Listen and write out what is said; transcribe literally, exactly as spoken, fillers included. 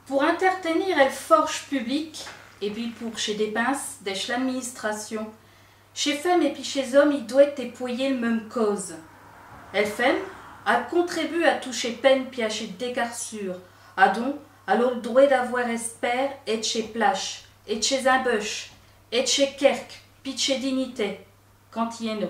Pour intertenir el forche publique, et pis pour chés dépenses dèche l'administration, chés femmes et pis chés hommes i doète époyé l'même cause. El femme, al contribue à tous chés peines pis à chés décarsures, adon, al o l'droit d'avoir espère ed chés plaches, ed chés imbeuches, ed chés querques, pis d'chés dignités, quand i in o.